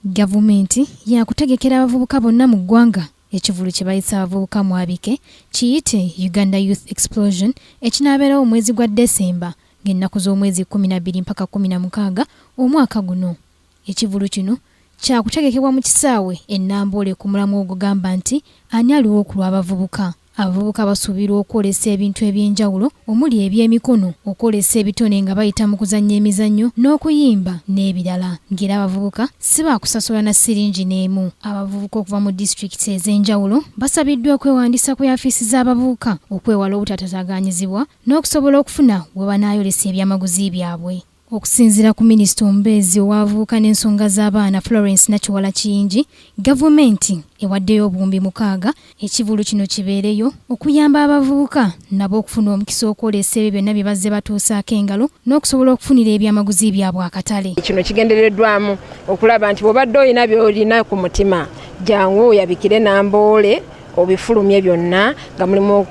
Gavumenti yakutegekera abavubuka bonna mu ggwanga ekivvulu kye bayise Abavubuka Mwabike, kiyite Uganda Youth Explosion, ekinaabeerawo mu mwezi gwa December ng'ennaku z'omwezi 12 mpaka 16 omwaka guno. Ekivvulu kino kyakutegekebwa mu kisaawe e Namboole ku mulamwa ogugamba nti Ani aliwo ku lw'abavubuka? Abavubuka basuubirwa okwolesa ebintu eby'enjawulo omuli eby'emikono, okwolesa ebitone nga bayita mu kuzannya emizannyo n'okuyimba n'ebirala ng'era abavubuka si baakusasula na siringi n'emu. Abavubuka okuva mu disitulikiti ez'enjawulo basabiddwa okwewandiisa ku yaafiisi z'abavubuka okwewala obutatatagaanyizibwa n'okusobola okufuna we banaayolesa ebyamaguzi byabwe. Okusinziira ku minisita omubeezi ow'abavubuka n'ensonga z'abaana Florence Nakiwala Kiyingi, gavumenti ewaddeyo obuwumbi mukaaga ekivvulu kino kibeereyo okuyamba abavubuka nabo okufuna omukisa okwolesa ebyo byonna bye bazze batuusaako engalo n'okusobola okufunira ebyamaguzi byabwe akatale. Kino kigendereddwamu okulaba nti bw'obadde olina by'olina ku mutima jangu oyabikire Namboole obifulumye byonna nga mulimu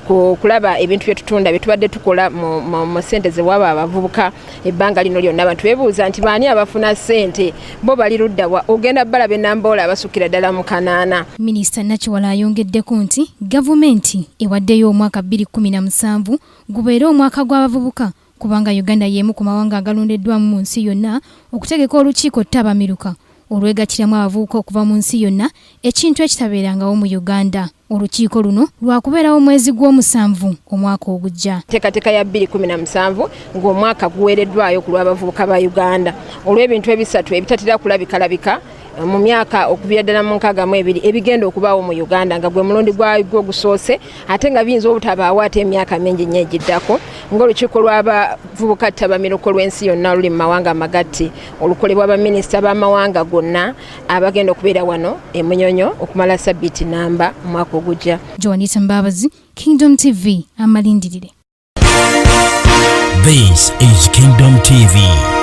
okulaba ebintu byetutunda byetubadde tukola mu sente zewaba abavubuka ebbanga lino lyonna. Abantu bebuuza nti baani abafuna sente, bo bali luddawa? Ogenda balaba enamboola abasukira ddala mu kanaana. Minisita Nakiwala ayongeddeko nti gavumenti ewaddeyo omwaka 2017 gubeere omwaka gw'abavubuka kubanga Uganda y'emu ku mawanga agalondeddwamu mu nsi yonna okutegeka olukiiko ttabamiruka olwegattiramu abavubuka okuva mu nsi yonna, ekintu ekitabeerangawo mu Uganda. Olukiiko luno lwakubeerawo mwezi gw'omusanvu omwaka ogujja. Enteekateeka ya 2017 ng'omwaka guweereddwayo ku lw'abavubuka ba Uganda olw'ebintu ebisatu ebitatera kulabikalabika mu myaka okuviira ddala mu 62 ebigenda okubaawo mu Uganda nga gwe mulundi gwagwo ogusoose, ate nga biyinza obutabaawo ate emyaka mingi nnyo egiddako, ng'olukiiko lw'abavubuka ttabamiruka olw'ensi yonna oluli mu mawanga amagatte olukolebwa baminisita b'amawanga gonna abagenda okubeera wano e Munyonyo okumala sabbiiti namba omwaka ogujja. Joanita Mbabazi, Kingdom TV, amalindirire. This is Kingdom TV.